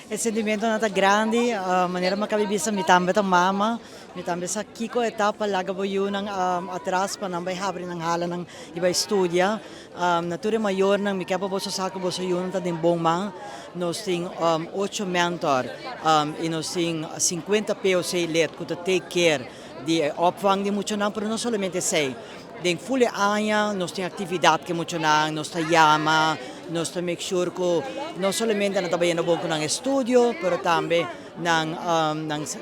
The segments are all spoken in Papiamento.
E sentimentonan ta grandi, manera mi a caba di bisa mi tambe ta mama, mi tambe sa kico e ta pa laga bo yunan atras pa nan bay habri nan halanan y bay studia. Na tur e mayornan mi kier pa boso sa cu boso yunan ta den bon man. Nos tin ocho mentor y nos tin 50 POC lid cu ta take care di e opvang di muchanan, pero no solamente esey. Den ful e aña nos tin actividad cu e muchanan, nos ta yama, nos ta make sure cu no solamente nan ta bayendo bon cu nan estudio, pero tambe nan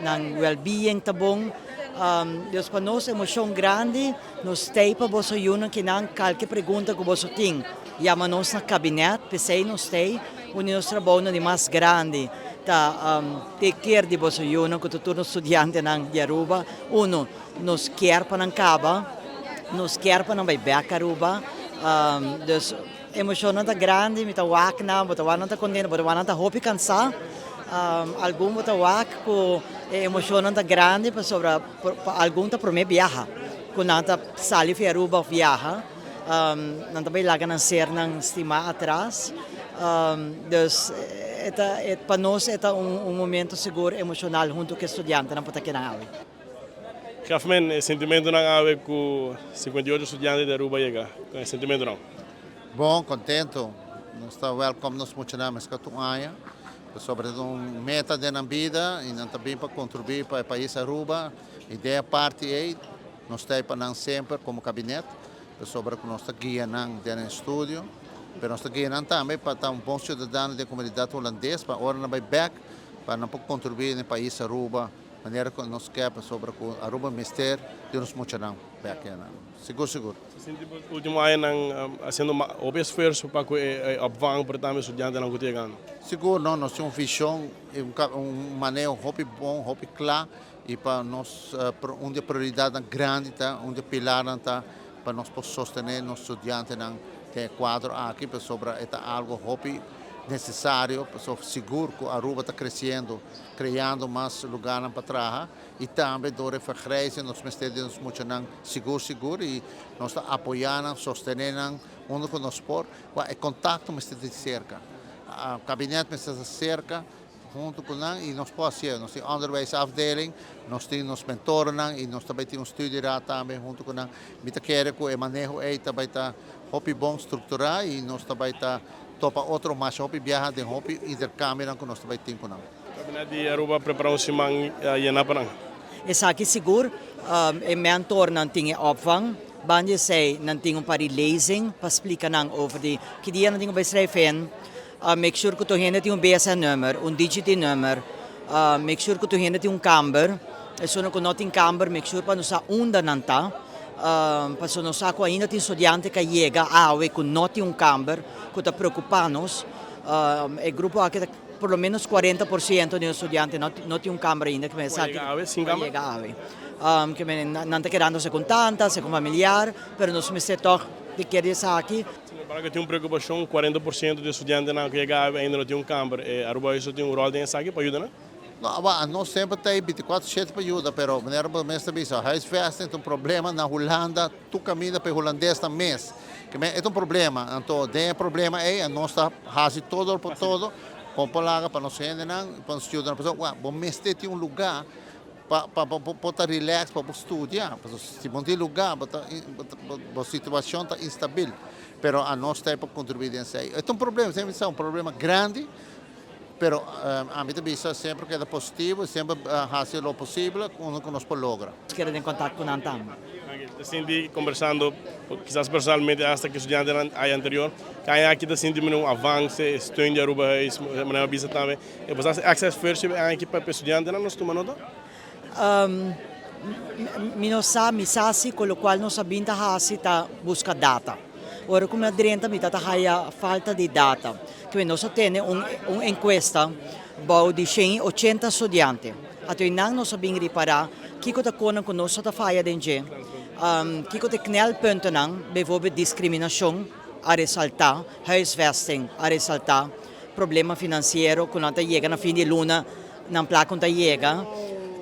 nan well-being ta bon. Dus pa nos emocion grandi, nos stay pa boso yunan kinan kalke pregunta cu boso tin, yama nos na kabinet, p'esey nos stay, un di nos trabounan di mas grandi ta take care di boso yunan cu ta tur nos studiantenan di Aruba. Uno, nos kier pa nan caba, nos kier pa nan bay bek Aruba, dus emocionnan ta grandi, mi ta wak nan, bo ta wak nan ta contento, bo ta wak nan ta hopi cansa, algun bo ta wak cu e emocionnan ta grandi pasobra pa algun ta prome biaha cu nan ta sali for Aruba of biaha, nan ta bay laga nan sernan stima atras, dus e ta pa nos e ta un momento sigur emocional hunto cu e studiantenan por ta keda awe. Grafman, e sentimentonan awe cu 58 studiante di Aruba yega, con e sentimentonan? Bon, contento. Nos ta welcome nos muchanan mescla tur aña. Pasobra ta un meta den nan bida y nan ta bin pa contribui pa e pais Aruba. Y den e parti ey nos ta ey pa nan semper como kabinet, pasobra cu nos ta guia nan den nan estudio, pero nos ta guia nan tambe pa ta un bon ciudadano den comunidad Hulandes, pa ora nan bay bek pa nan por contribui den e pais Aruba. Manera cu nos ke pasobra cu Aruba mester di nos muchanan bek nan. Sigur sigur. Se sinti bo ultimo añanan haciendo hopi esfuerzo pa cu e opvang pero tambe estudiantenan cu ta yegando? Sigur no, nos tin un vision y un maneho hopi bon, hopi cla y pa nos un di e prioridadnan grandi ta, un di e pilarnan ta pa nos por sostene nos studiantenan den e cuadro aki pasobra e ta algo hopi necesario pasobra sigur cu Aruba ta creciendo. Creando mas lugarnan pa traha y tambe door e vergrijzing nos mester di nos muchanan sigur sigur y nos ta apoya nan, sostene nan unda cu nos por. Cua e contacto mester di cerca. Kabinet mester ta cerca hunto cu nan y nos por hacié. Nos tin onderwijsafdeling, nos tin nos mentorennan y nos ta bay tin un studieraad tambe hunto cu nan. Mi ta kere cu e maneho ey ta bay ta hopi bon structura y nos ta bay ta Topa otro masha hopi biaha den hopi intercambionan cu nos ta bay tin cu nan. Kabinet di Aruba prepara un siman yena pa nan. Esaki sigur, e mentornan tin e opvang. Banda di esei nan tin un par di lezing pa splika nan over di ki dia nan tin ku bai schrijf in. Make sure ku tur hende tin un BSN-nummer, un DigiD-nummer. Make sure ku tur hende tin un kamber. Esunnan ku no tin kamber, make sure pa nos sa unda nan ta. Pasobra nos sa ku ainda tin studiante ku a yega awe ku no tin un kamber, ku ta preokupá nos. E grupo aki ta por lo menos 40% di nos studiante no tin un kamber ainda. Ku a yega awe sin kamber? Ku a yega awe. Ke men nan ta kedando segun tanta, segun familiar, pero nos mester tòg di kere esaki. Sin embargo tin un preokupashon, 40% di e studiantenan ku yega awe ainda no tin un kamber. E Aruba Huis lo tin un ròl den esaki pa yuda nan? No, awa, nos semper ta ei binticuatro shete pa yuda, pero manera bo mes ta bisa, huisvesting ta un problema na Hulanda, tur caminda pa e hulandesnan mes. Ke men, e ta un problema, anto den e problema ei nos ta haci todo por todo, con por laga pa nos hendenan, pa nos yuda nan, pasobra bo mester tin un lugar pa pa bo por ta relax, pa bo studia, pasobra si bo no tin lugar bo ta bo situacion ta instabil, pero anos ta ei pa contribui den esei. E ta un problema, semper mi sa, un problema grandi. Pero ami ta bisa semper keda positivo y semper haci lo posible unda cu nos por logra. Keda den contact cu nan tambe. Ta sinti conversando kisas personalmente hasta cu estudiantenan aña anterior cu aña aki ta sinti un avance, e steun di Aruba Huis, manera bo a bisa tambe. E bo sa haci extra esfuerzo e aña aki pa estudiantenan nos tuma nota? Mi no sa, mi sa si cu locual nos a bin ta haci ta busca data. Ora cu mi a drenta mi ta ta haya falta di data. Kibe nos a tene un un encuesta bou di 180 studiante. Ato einan nos a bin ripara kico ta conan cu nos ta faya den dje, kico ta e knelpuntennan, bijvoorbeeld discriminacion a resalta, huisvesting a resalta, problema financiero cu nan ta yega na fin di luna nan placa no ta yega.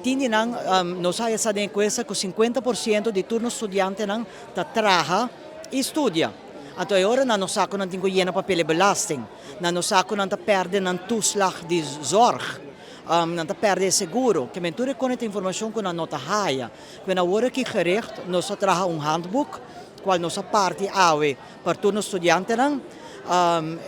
Tin di nan nos a haya sa den encuesta cu 50% di tur nos studiantenan ta traha y studia. Anto e ora nan no sa ku nan tin ku yena papel di belasting. Nan no sa ku nan ta pèrdè nan toeslag di zorg. Nan ta pèrdè e seguro. Ke men tur e kone ta informashon ku nan no ta haya. Ku awor aki gericht nos a traha un handboek, kual nos a parti awe pa tur nos studiantenan.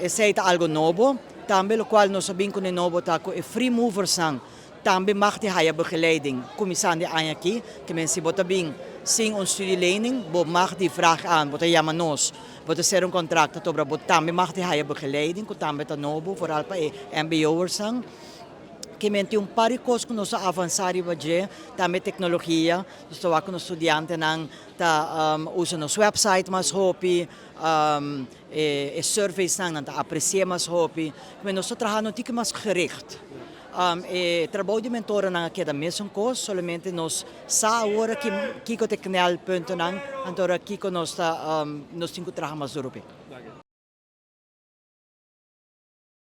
Esei ta algo nobo. Tambe lokual nos a bin kuné nobo ta ku e free moversnan tambe mag di haya begeleiding kuminsando e aña aki. Ke men si bo ta bin sin un studielening, bo mag di vraag aan, bo ta yama nos, bo ta sera un kontrakt pasobra bo tambe mag di haya begeleiding ku tambe ta nobo, vooral pa e mbo'ersnan. Ke men tin un par di kos ku nos a avansá riba dje, tambe teknologia. Nos ta wak ku nos studiantenan ta usa nos website mas hopi, e surveysnan nan ta apresiá mas hopi. Ke men nos ta traha no tiki mas gericht. E trabou di mentoranan a keda mesun kos, solamente nos sa awor kiko ta e knelpuntonan, anto ora kiko nos ta nos tin ku traha mas duru p'e.